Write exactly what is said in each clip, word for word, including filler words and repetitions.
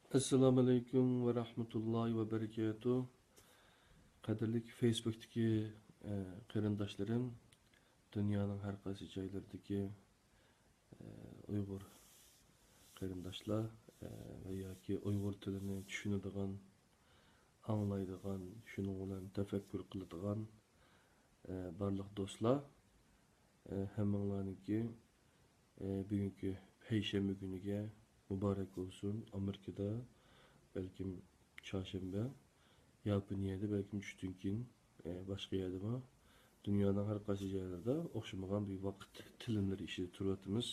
ئەسسالامۇئەلەيكۇم ۋە رەھمەتۇللاھى ۋە بەرىكاتۇھ. قەدىرلىك فېيسبۇكتىكى، ئە، قېرىنداشلىرىم، دۇنيانىڭ ھەر قايسى جايلىرىدىكى، ئە، ئۇيغۇر قېرىنداشلار، ئە، ۋە ياكى ئۇيغۇر تىلىنى چۈشىنىدىغان، ئاڭلايدىغان، شۇنىڭ بىلەن تەپەككۇر قىلىدىغان، ئە، بارلىق دوستلار، ئە، ھەممىڭلارنىڭكى، ئە، بۈگۈنكى پەيشەنبە كۈنىگە مۇبارەك بولسۇن. ئامېرىكىدا بەلكىم چارشەنبە، ياپونىيەدە بەلكىم چۈشتىن كېيىن، ئە، باشقا يەردىمۇ، دۇنيانىڭ ھەر قايسى جايلىرىدا ئوخشىمىغان بىر ۋاقىت تىلىملىرى ئىچىدە تۇرۇۋاتىمىز.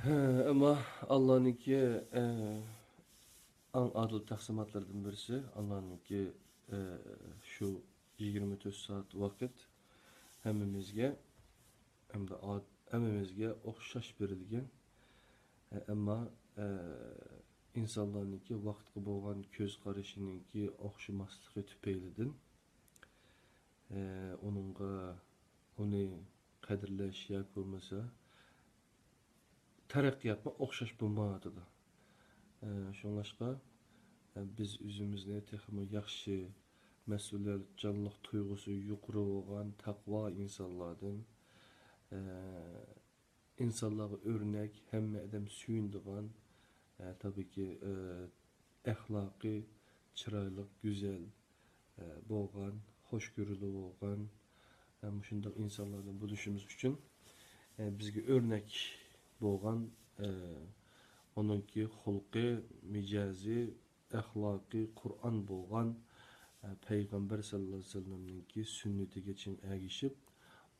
ھە، ئەمما ئاللانىڭكى، ئە، ئەڭ ئادىل تەقسىماتلىرىدىن بىرسى، ئاللانىڭكى، ئە، شۇ يىگىرمە تۆت سائەت ۋاقىت ھەممىمىزگە، ھەمدە ئاد-، ھەممىمىزگە ئوخشاش بېرىلگەن. ئە، ئەمما، ئە، ئىنسانلارنىڭكى ۋاقىتقا بولغان كۆز قارىشىنىڭكى ئوخشىماسلىقى تۈپەيلىدىن، ئە، ئۇنىڭغا، ئۇنى قەدىرلەش ياكى بولمىسا تەرەققىياتمۇ ئوخشاش بولمايۋاتىدۇ. ئە، شۇڭلاشقا، ئە، بىز ئۆزىمىزنى تېخىمۇ ياخشى مەسئۇلىيەتچانلىق تۇيغۇسى يۇقىرى بولغان تەقۋا ئىنسانلاردىن، ئە، ئىنسانلارغا ئۆرنەك، ھەممە ئادەم سۆيۈنىدىغان، ئە، تەبىئىيكى، ئە، ئەخلاقى چىرايلىق، گۈزەل، ئە، بولغان، خۇشكۆڭۈل بولغان، ئە، مۇشۇنداق ئىنسانلاردىن بولۇشىمىز ئۈچۈن، ئە، بىزگە ئۆرنەك بولغان، ئە، ئۇنىڭكى خۇلقى، مىجەزى، ئەخلاقى قۇرئان بولغان، ئە، پەيغەمبەر ساللاللاھۇ ئەلەيھى ۋەسەللەمنىڭكى سۈننىتىگە چىڭ ئەگىشىپ،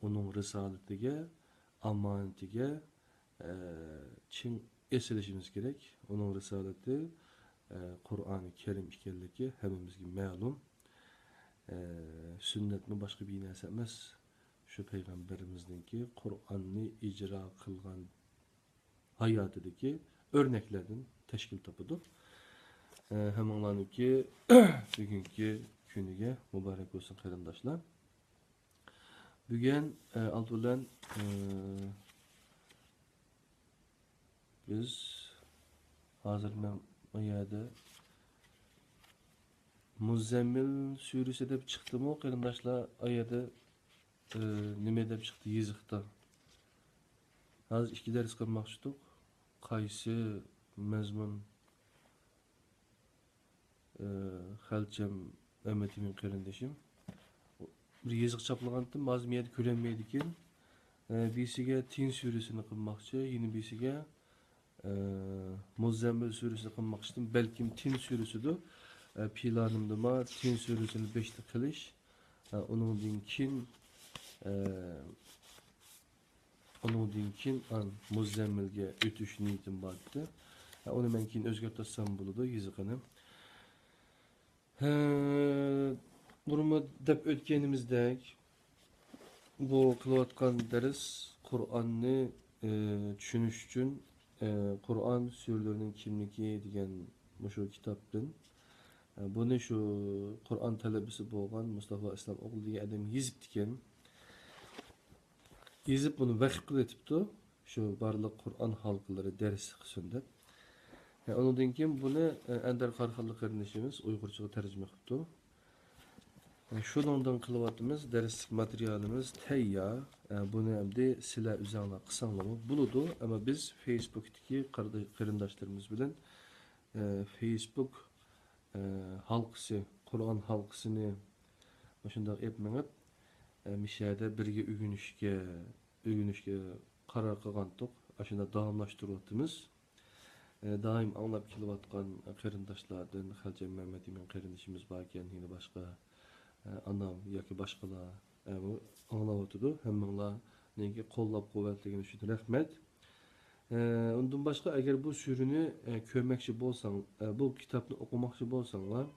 ئۇنىڭ رىسالىتىگە، ئامانىتىگە، ئە، چىڭ ئېسىلىشىمىز كېرەك. ئۇنىڭ رىسالىتى، ئە، قۇرئانى كەرىم ئىكەنلىكى ھەممىمىزگە مەلۇم. ئە، سۈننەتمۇ باشقا بىر نەرسە ئەمەس. شۇ پەيغەمبىرىمىزنىڭكى قۇرئاننى ئىجرا قىلغان ھاياتىدىكى ئۆرنەكلەردىن تەشكىل تاپىدۇ. ئە، ھەممىڭلارنىڭكى بۈگۈنكى كۈنىگە مۇبارەك بولسۇن، قېرىنداشلار. بۈگۈن، ئە، ئالدى بىلەن، ئە، بىز ھازىر مەن بۇ يەردە مۇززەممىل سۈرىسى دەپ چىقتىمۇ، قېرىنداشلار؟ ئۇ يەردە، ئە، نېمە دەپ چىقتى يېزىقتا؟ ھازىر ئىككى دەرس قىلماقچىدۇق. قايسى مەزمۇن ئى، خەلچەم مەمەت ئىمىن قېرىندىشىم. بىر يېزىق چاپلىغانتىم، ھازىر مۇ يەردە كۆرۈنمەيدىكەن. ئى، بىرسىگە تىن سۈرىسىنى قىلماقچى، يەنە بىرسىگە، ئى، مۇززەممىل سۈرىسىنى قىلماقچىدىم. بەلكىم تىن سۈرىسىدۇر. ئى، پىلانىمدىمۇ تىن سۈرىسىنى بېشىدا قىلىش. ئى، ئۇنىڭدىن كېيىن، ئى، ئۇنىڭدىن كېيىن ئان مۇززەممىلگە ئۆتۈش نىيىتىم بار ئىدى. ھە، ئۇنى مەن كېيىن ئۆزگەرتسەم بولىدۇ، يېزىقىنى. ھە، بۇرۇنمۇ دەپ ئۆتكىنىمىزدەك، بۇ قىلىۋاتقان دەرس قۇرئاننى، ئى، چۈشىنىش ئۈچۈن، ئى، قۇرئان سۈرىلىرىنىڭ كىملىكى دېگەن مۇشۇ كىتابتىن. ئى، بۇنى شۇ قۇرئان تەلىبىسى بولغان مۇستافا ئىسلام ئوغلى دېگەن ئادەم يېزىپتىكەن. يېزىپ بۇنى ۋەقىپ قىلىۋېتىپتۇ. شۇ بارلىق قۇرئان ھالقىلىرى دەرس قىلسۇن دەپ. ھە، ئۇنىڭدىن كېيىن بۇنى، ئە، ئەندەر قارىخانلىق قېرىندىشىمىز ئۇيغۇرچىغا تەرجىمە قىپتۇ. ھە، شۇنىڭدىن قىلىۋاتىمىز، دەرسلىك ماتېرىيالىمىز تەييار. ھە، بۇنى ئەمدى سىلەر ئۆزەڭلار قىلساڭلارمۇ بولىدۇ. ئەمما بىز فېيسبۇكتىكى قاردا-، قېرىنداشلىرىمىز بىلەن، ئە، فېيسبۇك ئە، ھالقىسى، قۇرئان ھالقىسىنى مۇشۇنداق ئېلىپ مېڭىپ، ئە، مۇشۇ يەردە بىرگە ئۆگىنىشكە، ئۆگىنىشكە قارار قىلغانتۇق. ئاشۇنداق داۋاملاشتۇرۇۋاتىمىز. ئە، دائىم ئاڭلاپ كېلىۋاتقان قېرىنداشلاردىن خەلچەم مەمەت ئىمىن قېرىندىشىمىز باركەن، يەنە باشقا، ئە، ئانام ياكى باشقىلار، ئە، بۇ ئاڭلاۋاتىدۇ. ھەممىڭلارنىڭكى قوللاپ قۇۋۋەتلىگىنى ئۈچۈن رەھمەت. ئە، ئۇندىن باشقا، ئەگەر بۇ سۈرىنى، ئە، كۆرمەكچى بولساڭ، ئە، بۇ كىتابنى ئوقۇماقچى بولساڭلار،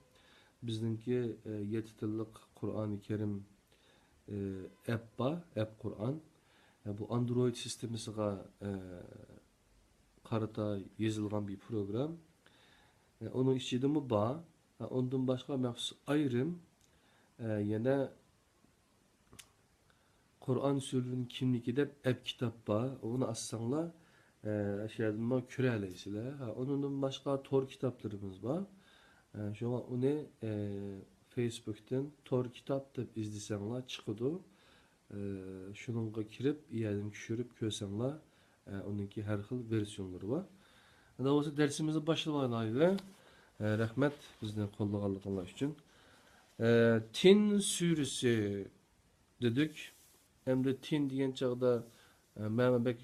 بىزنىڭكى، ئە، يەتتە تىللىق قۇرئانى كەرىم، ئە، ئەپ بار، ئەپ قۇرئان. ئە، بۇ ئاندرويد سىستېمىسىغا، ئە، قارىتا يېزىلغان بىر پروگرام. ئە، ئۇنىڭ ئىچىدىمۇ بار. ئە، ئۇندىن باشقا مەخسۇس ئايرىم، ئە، يەنە قۇرئان سۈرىلىرىنىڭ كىملىكى دەپ ئەپ كىتاب بار. ئۇنى ئاچساڭلار، ئە، ئاشۇ يەردىنمۇ كۆرەلەيسىلەر. ھە، ئۇنىڭدىن باشقا تور كىتابلىرىمىز بار. ئە، شۇڭا ئۇنى، ئە، فېيسبۇكتىن تور كىتاب دەپ ئىزدىسەڭلار چىقىدۇ. ئە، شۇنىڭغا كىرىپ، ئۇ يەردىن چۈشۈرۈپ كۆرسەڭلار، ئە، ئۇنىڭكى ھەر خىل ۋېرسىيونلىرى بار. ئەندى بولسا دەرسىمىزنى باشلىۋالايلى. ئە، رەھمەت بىزنى قوللىغانلىقىڭلار ئۈچۈن. ئە، تىن سۈرىسى دېدۇق. ئەمدى تىن دېگەن چاغدا، ئە، مەنمۇ بەك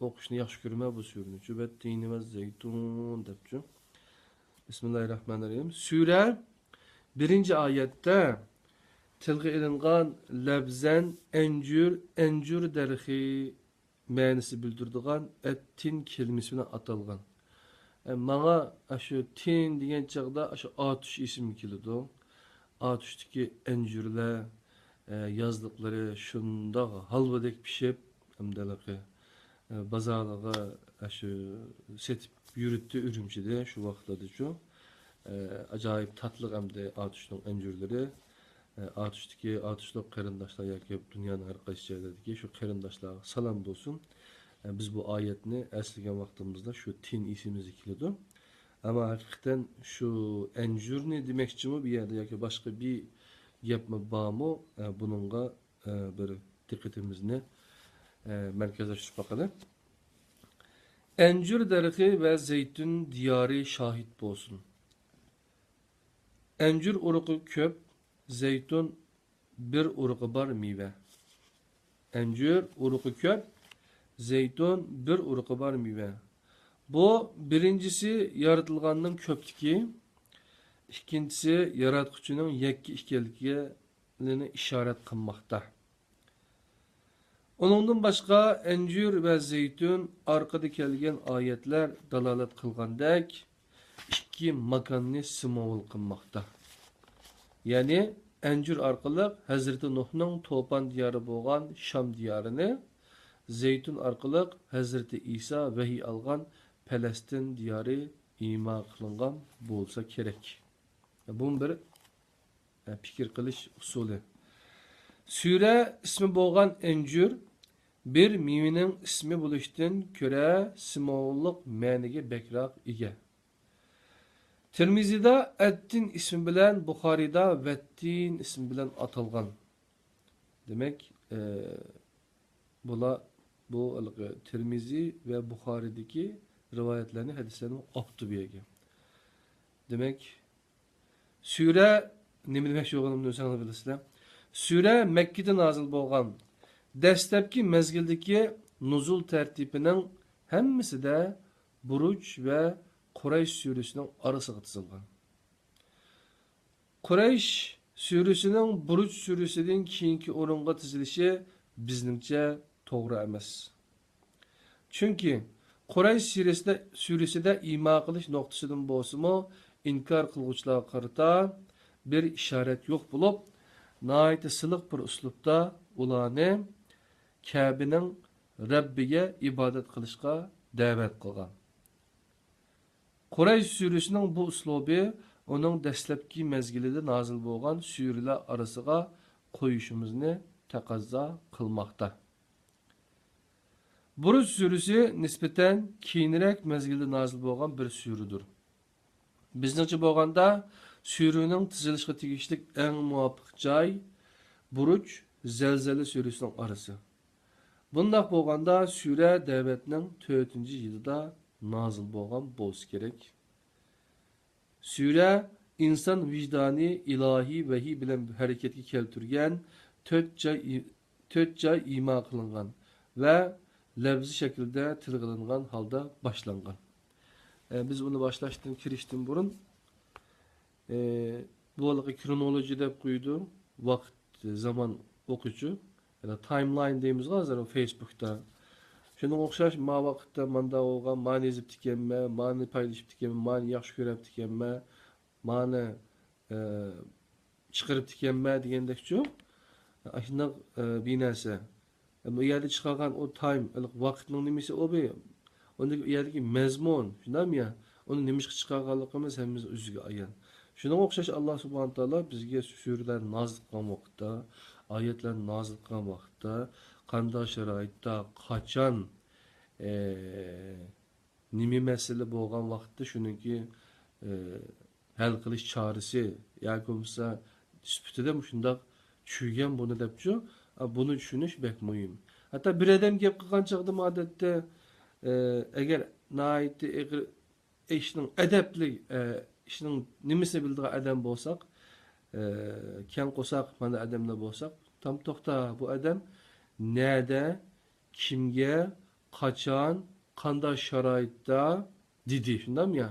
ئوقۇشنى ياخشى كۆرىمەن بۇ سۈرىنى. چۈبەت تىينىمەز زەيتۇن دەپچۇ. بىسمىللاھىررەھمانىررەھىم. سۈرە بىرىنچى ئايەتتە تىلغا ئېلىنغان لەپزەن ئەنجۈر، ئەنجۈر دەرىخى مەنىسى بىلدۈرىدىغان ئەتتىن كەلىمىسى بىلەن ئاتالغان. ئە، ماڭا ئاشۇ تىن دېگەن چاغدا ئاشۇ ئاتۇش ئېسىمگە كېلىدۇ. ئاتۇشتىكى ئەنجۈرلەر، ئە، يازلىقلىرى شۇنداق ھالۋىدەك پىشىپ، ئەمدى ھېلىقى، ئە، بازارلارغا ئاشۇ سېتىپ يۈرۈتتى ئۈرۈمچىدە شۇ ۋاقىتلاردىچۇ. ئە، ئاجايىپ تاتلىق ئەمدى ئاتۇشنىڭ ئەنجۈرلىرى. ئە، ئاتۇشتىكى، ئاتۇشلۇق قېرىنداشلار ياكى دۇنيانىڭ ھەر قايسى جايلىرىدىكى شۇ قېرىنداشلارغا سالام بولسۇن. ئە، بىز بۇ ئايەتنى ئەسلىگەن ۋاقتىمىزدا شۇ تىن ئېسىمىزگە كېلىدۇ. ئەمما ھەقىقەتەن شۇ ئەنجۈرنى دېمەكچىمۇ بۇ يەردە ياكى باشقا بىر گەپمۇ بارمۇ؟ ئە، بۇنىڭغا، ئە، بىر دىققىتىمىزنى، ئە، مەركەزلەشتۈرۈپ باقىلى. ئەنجۈر دەرىخى ۋە زەيتۇن دىيارى شاھىت بولسۇن. ئەنجۈر ئۇرۇقى كۆپ، زەيتۇن بىر ئۇرۇقى بار مېۋە. ئەنجۈر ئۇرۇقى كۆپ، زەيتۇن بىر ئۇرۇقى بار مېۋە. بۇ بىرىنچىسى يارىتىلغاننىڭ كۆپلۈكى، ئىككىنچىسى ياراتقۇچىنىڭ يەككە ئىكەنلىكىنى ئىشارەت قىلماقتا. ئۇنىڭدىن باشقا ئەنجۈر ۋە زەيتۇن ئارقىدا كەلگەن ئايەتلەر دالالەت قىلغاندەك، ئىككى ماكاننى سىمۋول قىلماقتا. يەنى ئەنجۈر ئارقىلىق ھەزرىتى نۇھنىڭ توپان دىيارى بولغان شام دىيارىنى، زەيتۇن ئارقىلىق ھەزرىتى ئىسا ۋەھىي ئالغان پەلەستىن دىيارى ئىما قىلىنغان بولسا كېرەك. بۇمۇ بىر پىكىر قىلىش ئۇسۇلى. سۈرە ئىسمى بولغان ئەنجۈر بىر مېۋىنىڭ ئىسمى بولۇشتىن كۆرە سىمۋوللۇق مەنىگە بەكرەك ئىگە. تىرمىزىدا ئەتتىن ئىسمى بىلەن، بۇخارىدا ۋەتتىن ئىسمى بىلەن ئاتالغان. دېمەك، ئە، بۇلار، بۇ ھېلىقى تىرمىزى ۋە بۇخارىدىكى رىۋايەتلەرنى، ھەدىسلەرنى ئاپتۇ بۇ يەرگە. دېمەك، سۈرە نېمە دېمەكچى بولغىنىمنى ئۆزۈڭلار بىلىسىلەر. سۈرە مەككىدە نازىل بولغان. دەسلەپكى مەزگىلدىكى نۇزۇل تەرتىپىنىڭ ھەممىسىدە بۇرۇج ۋە قۇرەيش سۈرىسىنىڭ ئارىسىغا تىزىلغان. قۇرەيش سۈرىسىنىڭ بۇرۇج سۈرىسىدىن كېيىنكى ئورۇنغا تىزىلىشى بىزنىڭچە توغرا ئەمەس. چۈنكى قۇرەيش سۈرىسىدە، سۈرىسىدە ئىما قىلىش نۇقتىسىدىن بولسىمۇ، ئىنكار قىلغۇچىلارغا قارىتا بىر ئىشارەت يوق بولۇپ، ناھايىتى سىلىق بىر ئۇسلۇبتا ئۇلارنى كەبىنىڭ رەببىگە ئىبادەت قىلىشقا دەۋەت قىلغان. قۇرەيش سۈرىسىنىڭ بۇ ئۇسلۇبى ئۇنىڭ دەسلەپكى مەزگىلىدە نازىل بولغان سۈرىلەر ئارىسىغا قويۇشىمىزنى تەقەززا قىلماقتا. بۇرۇج سۈرىسى نىسبەتەن كېيىنرەك مەزگىلدە نازىل بولغان بىر سۈرىدۇر. بىزنىڭچە بولغاندا، سۈرىنىڭ تىزىلىشقا تېگىشلىك ئەڭ مۇۋاپىق جاي بۇرۇج، زەلزەلە سۈرىسىنىڭ ئارىسى. بۇنداق بولغاندا، سۈرە دەۋەتنىڭ تۆتىنچى يىلىدا نازىل بولغان بولسا كېرەك. سۈرە ئىنسان ۋىجدانى ئىلاھىي ۋەھىي بىلەن ھەرىكەتكە كەلتۈرگەن تۆت جاي، تۆت جاي ئىما قىلىنغان ۋە لەۋزىي شەكىلدە تىلغا ئېلىنغان ھالدا باشلانغان. ئە، بىز ئۇنى باشلاشتىن، كىرىشتىن بۇرۇن، ئە، بۇ ھېلىقى كرونولوگىيە دەپ قويىدۇ، ۋاقىت، زامان ئوقۇشى. يەنى تايملاين دەيمىزغۇ ھازىر فېيسبۇكتا. شۇنىڭغا ئوخشاش، ما ۋاقىتتا ماندا بولغان، مانى يېزىپتىكەنمەن، مانى پايلىشىپتىكەنمەن، مانى ياخشى كۆرەپتىكەنمەن، مانى، ئە، چىقىرىپتىكەنمەن دېگەندەكچۇ. ئاشۇنداق، ئە، بىر نەرسە. ئەمما ئۇ يەردە چىقارغان ئۇ تايم، ۋاقىتنىڭ نېمىسى ئۇ بىر؟ ئۇندىكى، ئۇ يەردىكى مەزمۇن، شۇنداقمۇ يا؟ ئۇنى نېمىشقا چىقارغانلىقىمىز ھەممىمىز ئۆزىگە ئايان. شۇنىڭغا ئوخشاش، ئاللا سۇبھانە تائالا بىزگە سۈرىلەر نازىل قىلغان ۋاقىتتا، ئايەتلەر نازىل قىلغان ۋاقىتتا، قانداق شارائىتتا، قاچان، ئە، نېمە مەسىلە بولغان ۋاقىتتا شۇنىڭكى، ئە، ھەل قىلىش چارىسى ياكى بولمىسا سۈپىتىدە مۇشۇنداق چۈشۈرگەن بۇنى دەپچۇ. ئا، بۇنى چۈشىنىش بەك مۇھىم. ھەتتا بىر ئادەم گەپ قىلغان چاغدا ئادەتتە، ئە، ئەگەر ناھايىتى ئېغىر ئىشنىڭ ئەدەپلىك، ئە، ئىشنىڭ نېمىسىنى بىلىدىغان ئادەم بولساق، ئە، كەڭ قورساق مانا ئادەملەر بولساق، تام توختا، بۇ ئادەم نەدە، كىمگە، قاچان، قانداق شارائىتتا دېدى، شۇنداقمۇ يا؟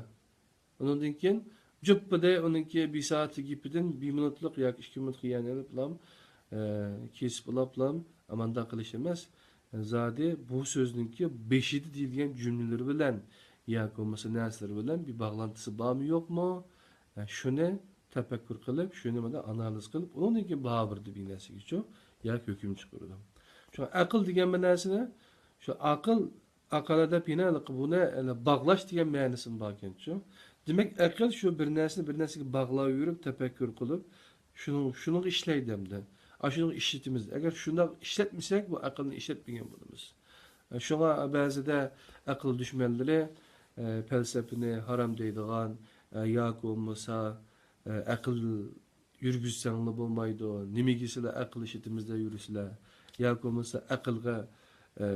ئۇنىڭدىن كېيىن جۈپپىدە ئۇنىڭكى بىر سائەتلىك گېپىدىن بىر مىنۇتلۇق ياكى ئىككى مىنۇتلۇق يەنى ئېلىپلام، ئە، كېسىپ ئۇلاپلام، ئاماندا قىلىش ئەمەس. زادى بۇ سۆزنىڭكى بېشىدا دېيىلگەن جۈملىلىرى بىلەن ياكى بولمىسا نەرسىلىرى بىلەن بىر باغلانتىسى بارمۇ، يوقمۇ؟ ئە، شۇنى تەپەككۇر قىلىپ، شۇنى مانا ئانالىز قىلىپ، ئۇنىڭدىن كېيىن باھا بېرىدۇ بىر نەرسىگىچۇ ياكى ھۆكۈم چىقىرىدۇ. شۇڭا ئەقىل دېگەن بىر نەرسىنى، شۇ ئەقىل، ئەقىل دەپ يەنە بۇنى باغلاش دېگەن مەنىسىمۇ باركەنچۇ. دېمەك، ئەقىل شۇ بىر نەرسىنى بىر نەرسىگە باغلاۋېرىپ، تەپەككۇر قىلىپ، شۇنىڭ، شۇنىڭغا ئىشلەيدۇ ئەمدى. ئاشۇنىڭغا ئىشلىتىمىز. ئەگەر شۇنداق ئىشلەتمىسەك، بۇ ئەقىلنى ئىشلەتمىگەن بولىمىز. شۇڭا بەزىدە ئەقىل دۈشمەنلىرى، ئە، پەلسەپىنى ھارام دەيدىغان، ئە، ياكى بولمىسا، ئە، ئەقىل يۈرگۈزسەڭلار بولمايدۇ، نېمىگە سىلەر ئەقىل ئىشلىتىمىز دەپ يۈرىسىلەر، ياكى بولمىسا ئەقىلگە، ئە،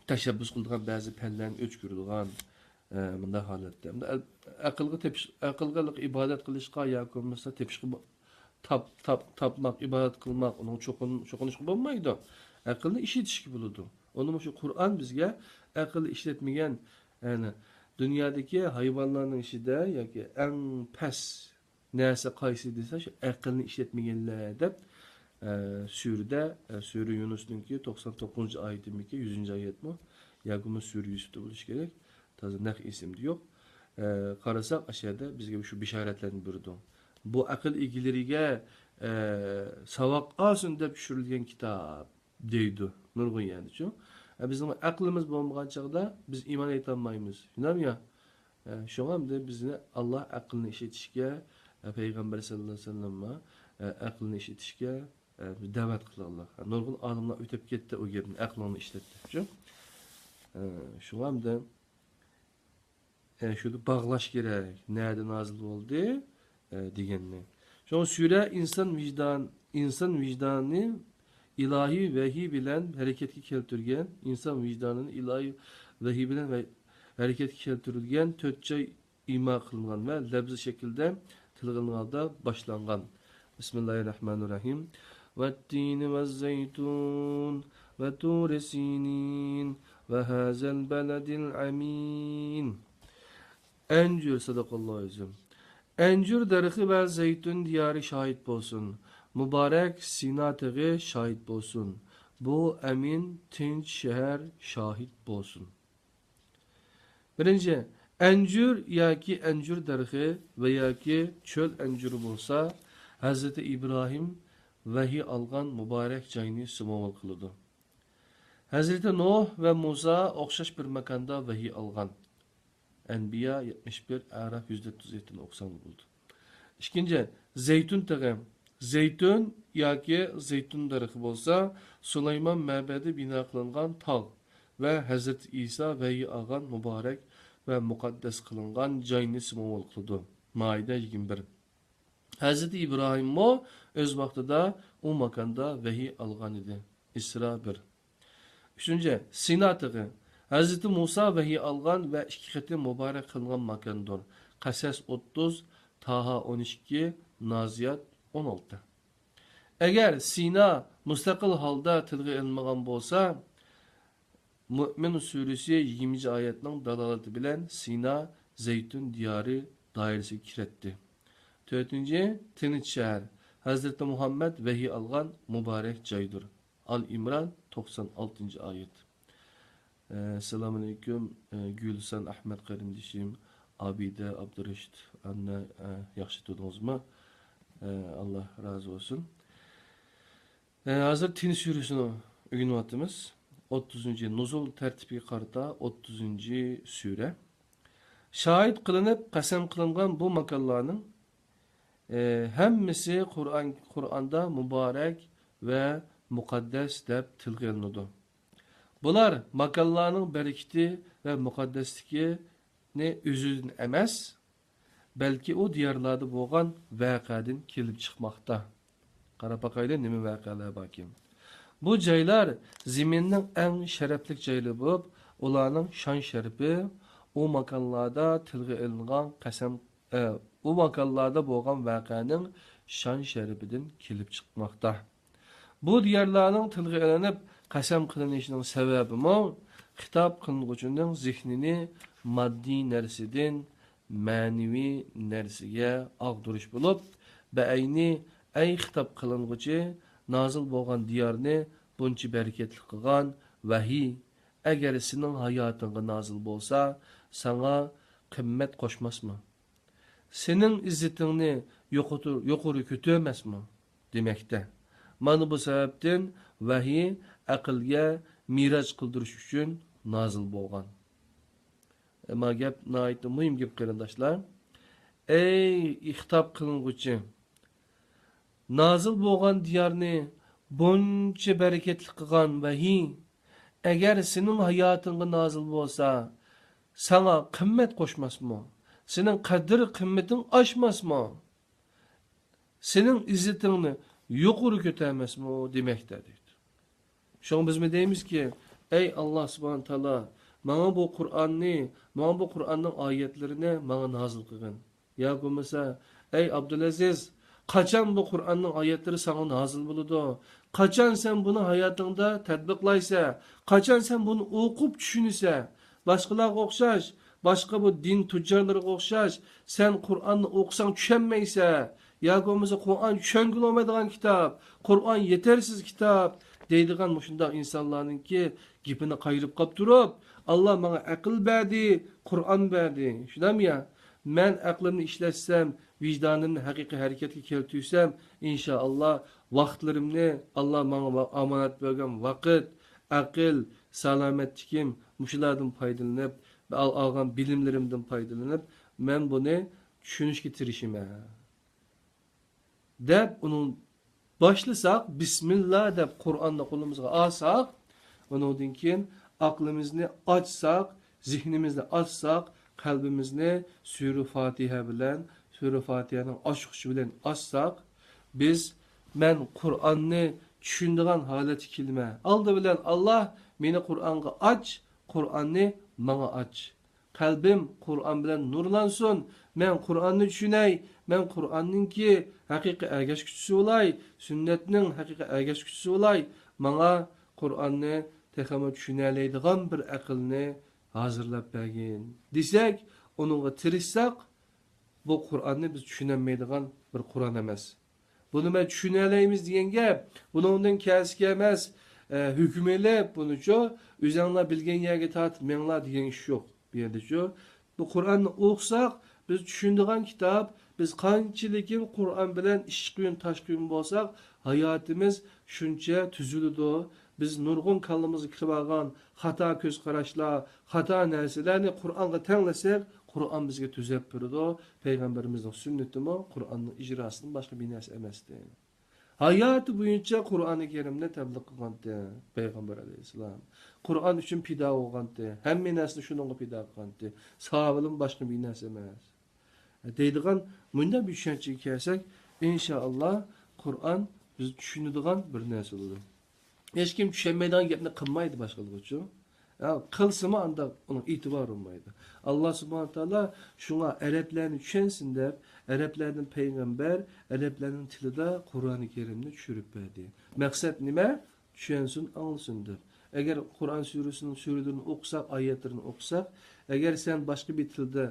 تەشەببۇس قىلىدىغان بەزى پەنلەرنى ئۆچ كۆرىدىغان، ئە، مۇنداق ھالەتتە. ئەمدى ئەل-، ئەقىلگە تېپىش، ئەقىلگە ئىبادەت قىلىشقا ياكى بولمىسا تېپىشقا بو-، تاپ-، تاپ-، تاپماق، ئىبادەت قىلماق، ئۇنىڭغا چوقۇن-، چوقۇنۇشقا بولمايدۇ. ئەقىلنى ئىشلىتىشكە بولىدۇ. ئۇنىمۇ شۇ قۇرئان بىزگە ئەقىل ئىشلەتمىگەن، يەنى دۇنيادىكى ھايۋانلارنىڭ ئىچىدە ياكى ئەڭ پەس نەرسە قايسى دېسە، شۇ ئەقىلنى ئىشلەتمىگەنلەر دەپ، ئە، سۈرىدە، ئە، سۈرە يۇنۇسنىڭكى توقسان توققۇزىنچى ئايىتىمىكى، يۈزىنچى ئايەتمۇ؟ ياكى بولمىسا سۈرە يۈسۈپتە بولۇشى كېرەك. تازا نەق ئېسىمدە يوق. ئە، قارىساق، ئاشۇ يەردە بىزگە شۇ بېشارەتلەرنى بېرىدۇ. بۇ ئەقىل ئىگىلىرىگە، ئە، ساۋاق ئالسۇن دەپ چۈشۈرۈلگەن كىتاب. دەيدۇ نۇرغۇن يەردىچۇ. ئە، بىزنىڭ ئەقلىمىز بولمىغان چاغدا بىز ئىمان ئېيتالمايمىز. شۇنداقمۇ يا؟ ئە، شۇڭا ئەمدى بىزنى ئاللا ئەقىلنى ئىشلىتىشكە، ئە، پەيغەمبەر سەللەللاھۇ ئەلەيھى ۋەسەللەم، ئە، ئەقىلنى ئىشلىتىشكە، ئە، دەۋەت قىلغانلار. نۇرغۇن ئالىملار ئۆتۈپ كەتتى ئۇ گەپنى، ئەقلىڭنى ئىشلەت دەپچۇ. ئە، شۇڭا ئەمدى ئە، شۇنى باغلاش كېرەك. نەدە نازىل بولدى؟ ئە، دېگەننى. شۇڭا سۈرە ئىنسان ۋىجدان، ئىنسان ۋىجدانى ئىلاھىي ۋەھىي بىلەن ھەرىكەتكە كەلتۈرگەن، ئىنسان ۋىجدانىنى ئىلاھىي ۋەھىي بىلەن ۋە-، ھەرىكەتكە كەلتۈرۈلگەن تۆت جاي ئىما قىلىنغان ۋە لەپزىي شەكىلدە تىلغا ئېلىنغاندا باشلانغان. بىسمىللاھىررەھمانىررەھىم. ۋەتتىنى ۋەززەيتۇن ۋەتۇرى سىنىن ۋەھازەل بەلەدىل ئەمىن. ئەنجۈر، سەدەقەللاھۇ ئەزىم. ئەنجۈر دەرىخى ۋە زەيتۇن دىيارى شاھىت بولسۇن. مۇبارەك سىنا تېغى شاھىت بولسۇن. بۇ ئەمىن، تىنچ شەھەر شاھىت بولسۇن. بىرىنچى، ئەنجۈر ياكى ئەنجۈر دەرىخى ۋە ياكى چۆل ئەنجۈرى بولسا، ھەزرىتى ئىبراھىم ۋەھىي ئالغان مۇبارەك جاينى سىمۋول قىلىدۇ. ھەزرىتى نۇھ ۋە مۇسا ئوخشاش بىر ماكاندا ۋەھىي ئالغان. ئەنبىيا يەتمىش بىر، ئەراف يۈز ئوتتۇز يەتتىنى ئوقۇساڭلار بولىدۇ. ئىككىنچى، زەيتۇن تېغى. زەيتۇن ياكى زەيتۇن دەرىخى بولسا، سۇلايمان مەبەدى بىنا قىلىنغان تاغ ۋە ھەزرىتى ئىسا ۋەھىي ئالغان مۇبارەك ۋە مۇقەددەس قىلىنغان جاينى سىمۋول قىلىدۇ. مائىدە يىگىرمە بىر. ھەزرىتى ئىبراھىممۇ ئۆز ۋاقتىدا ئۇ ماكاندا ۋەھىي ئالغان ئىدى. ئىسرا بىر. ئۈچىنچى، سىنا تېغى. ھەزرىتى مۇسا ۋەھىي ئالغان ۋە ئىككى قېتىم مۇبارەك قىلىنغان ماكاندۇر. قەسەس ئوتتۇز، تاھا ئون ئىككى، نازىيات ئون ئالتە. ئەگەر سىنا مۇستەقىل ھالدا تىلغا ئېلىنمىغان بولسا، مۆمىن سۈرىسى يىگىرمىنچى ئايەتنىڭ دالالىتى بىلەن سىنا زەيتۇن دىيارى دائىرىسىگە كىرەتتى. تۆتىنچى، تىنچ شەھەر، ھەزرىتى مۇھەممەد ۋەھىي ئالغان مۇبارەك جايدۇر. ئال ئىمران، توقسان ئالتىنچى ئايەت. ئەسسالامۇئەلەيكۇم، گۈلسان ئەھمەد قېرىندىشىم، ئابىدە ئابدۇرېشىت ئەننە، ياخشى تۇردىڭىزمۇ؟ ئاللا رازى بولسۇن. ھازىر تىن سۈرىسىنى ئۆگىنىۋاتىمىز. ئوتتۇزىنچى، نۇزۇل تەرتىپىگە قارىتا ئوتتۇزىنچى سۈرە. شاھىت قىلىنىپ قەسەم قىلىنغان بۇ ماكانلارنىڭ، ئە، ھەممىسى قۇرئان، قۇرئاندا مۇبارەك ۋە مۇقەددەس دەپ تىلغا ئېلىنىدۇ. بۇلار ماكانلارنىڭ بەرىكىتى ۋە مۇقەددەسلىكىنى ئۆزىدىن ئەمەس، بەلكى ئۇ دىيارلاردا بولغان ۋەقەدىن كېلىپ چىقماقتا. قاراپ باقايلى، نېمە ۋەقەلەر باركىن. بۇ جايلار زېمىننىڭ ئەڭ شەرەپلىك جايلىرى بولۇپ، ئۇلارنىڭ شان-شەرىپى ئۇ ماكانلاردا تىلغا ئېلىنغان قەسەم، ئە، ئۇ ماكانلاردا بولغان ۋەقەنىڭ شان-شەرىپىدىن كېلىپ چىقماقتا. بۇ دىيارلارنىڭ تىلغا ئېلىنىپ قەسەم قىلىنىشىنىڭ سەۋەبىمۇ خىتاب قىلىنغۇچىنىڭ زېھنىنى ماددىي نەرسىدىن مەنىۋى نەرسىگە ئاغدۇرۇش بولۇپ، بەئەينى، ئەي خىتاب قىلىنغۇچى، نازىل بولغان دىيارنى بۇنچە بەرىكەتلىك قىلغان ۋەھىي، ئەگەر سېنىڭ ھاياتىڭغا نازىل بولسا، ساڭا قىممەت قوشماسمۇ؟ سېنىڭ ئىززىتىڭنى يوقىتۇر-، يۇقىرى كۆتۈرمەسمۇ؟ دېمەكتە. مانا بۇ سەۋەبتىن ۋەھىي ئەقىلگە مىراج قىلدۇرۇش ئۈچۈن نازىل بولغان. ئەمما گەپ ناھايىتى مۇھىم گەپ، قېرىنداشلار. ئەي خىتاب قىلىنغۇچى! نازىل بولغان دىيارنى بۇنچە بەرىكەتلىك قىلغان ۋەھىي، ئەگەر سېنىڭ ھاياتىڭغا نازىل بولسا، ساڭا قىممەت قوشماسمۇ؟ سېنىڭ قەدىر-قىممىتىڭ ئاشماسمۇ؟ سېنىڭ ئىززىتىڭنى يۇقىرى كۆتەرمەسمۇ دېمەكتە، دەيدۇ. شۇڭا بىزمۇ دەيمىزكى، ئەي ئاللا سۇبھانە تائالا، ماڭا بۇ قۇرئاننى، ماڭا بۇ قۇرئاننىڭ ئايەتلىرىنى ماڭا نازىل قىلغىن. يا بولمىسا، ئەي ئابدۇلئەزىز، قاچان بۇ قۇرئاننىڭ ئايەتلىرى ساڭا نازىل بولىدۇ؟ قاچان سەن بۇنى ھاياتىڭدا تەتبىقلايسەن؟ قاچان سەن بۇنى ئوقۇپ چۈشىنىسەن؟ باشقىلارغا ئوخشاش، باشقا بۇ دىن تۇججارلىرىغا ئوخشاش، سەن قۇرئاننى ئوقۇساڭ چۈشەنمەيسەن، ياكى بولمىسا قۇرئان چۈشەنگىلى بولمايدىغان كىتاب، قۇرئان يېتەرسىز كىتاب دەيدىغان مۇشۇنداق ئىنسانلارنىڭكى گېپىنى قايرىپ قاپ تۇرۇپ، ئاللا ماڭا ئەقىل بەردى، قۇرئان بەردى. شۇنداقمۇ يا؟ مەن ئەقلىمنى ئىشلەتسەم، ۋىجدانىمنى ھەقىقىي ھەرىكەتكە كەلتۈرسەم، ئىنشائاللا، ۋاقىتلىرىمنى، ئاللا ماڭا ۋا-، ئامانەت بەرگەن ۋاقىت، ئەقىل، سالامەتلىكىم، مۇشۇلاردىن پايدىلىنىپ، ئال-، ئالغان بىلىملىرىمدىن پايدىلىنىپ، مەن بۇنى چۈشىنىشكە تىرىشىمەن. دەپ ئۇنىڭ باشلىساق، بىسمىللا دەپ قۇرئاننى قولىمىزغا ئالساق، ئۇنىڭدىن كېيىن ئەقلىمىزنى ئاچساق، زېھنىمىزنى ئاچساق، قەلبىمىزنى سۈرە فاتىھە بىلەن، سۈرە فاتىھەنىڭ ئاچقۇچى بىلەن ئاچساق، بىز، مەن قۇرئاننى چۈشىنىدىغان ھالەتكە كېلىمەن. ئالدى بىلەن، ئاللا، مېنى قۇرئانغا ئاچ، قۇرئاننى ماڭا ئاچ. قەلبىم قۇرئان بىلەن نۇرلانسۇن. مەن قۇرئاننى چۈشىنەي. مەن قۇرئاننىڭكى ھەقىقىي ئەگەشكۈچىسى بولاي. سۈننەتنىڭ ھەقىقىي ئەگەشكۈچىسى بولاي. ماڭا قۇرئاننى تېخىمۇ چۈشىنەلەيدىغان بىر ئەقىلنى ھازىرلاپ بەرگىن، دېسەك، ئۇنىڭغا تىرىشساق، بۇ قۇرئاننى بىز چۈشىنەلمەيدىغان بىر قۇرئان ئەمەس. بۇنى مەن چۈشىنەلەيمىز دېگەن گەپ، بۇنىڭدىن كەلسىكى ئەمەس، ئە، ھۆكۈم ئېلىپ، بۇنىچۇ، ئۆزەڭلار بىلگەن يەرگە تارتىپ مېڭىڭلار دېگەن ئىش يوق بۇ يەردىچۇ. بۇ قۇرئاننى ئوقۇساق، بىز چۈشىنىدىغان كىتاب، بىز قانچىلىكىم قۇرئان بىلەن ئىچ قۇيۇن، تاش قۇيۇن بولساق، ھاياتىمىز شۇنچە تۈزۈلىدۇ. بىز نۇرغۇن كاللىمىزغا كىرىۋالغان خاتا كۆز قاراشلار، خاتا نەرسىلەرنى قۇرئانغا تەڭلىسەك، قۇرئان بىزگە تۈزەپ بېرىدۇ. پەيغەمبىرىمىزنىڭ سۈننىتىمۇ قۇرئاننىڭ ئىجراسىدىن باشقا بىر نەرسە ئەمەستى. ھاياتى بويىچە قۇرئانى كەرىمنى تەبلىغ قىلغانتى پەيغەمبەر ئەلەيھىسسالام. قۇرئان ئۈچۈن پىدا بولغانتى. ھەممە نەرسىنى شۇنىڭغا پىدا قىلغانتى. ساۋابىدىن باشقا بىر نەرسە ئەمەس. دەيدىغان مۇنداق بىر چۈشەنچىگە كەلسەك، ئىنشائاللا، قۇرئان بىز چۈشىنىدىغان بىر نەرسە بولىدۇ. ھېچكىم چۈشەنمەيدىغان گەپنى قىلمايدۇ باشقىلىغىچۇ. يا، قىلسىمۇ ئانداق ئۇنىڭ ئېتىبارى بولمايدۇ. ئاللا سۇبھانە تائالا شۇڭا ئەرەبلەرنى چۈشەنسۇن دەپ، ئەرەبلەردىن پەيغەمبەر، ئەرەبلەرنىڭ تىلىدا قۇرئانى كەرىمنى چۈشۈرۈپ بەردى. مەقسەت نېمە؟ چۈشەنسۇن، ئاڭلىسۇن دەپ. ئەگەر قۇرئان سۈرىسىنىڭ سۈرىلىرىنى ئوقۇساق، ئايەتلىرىنى ئوقۇساق، ئەگەر سەن باشقا بىر تىلدا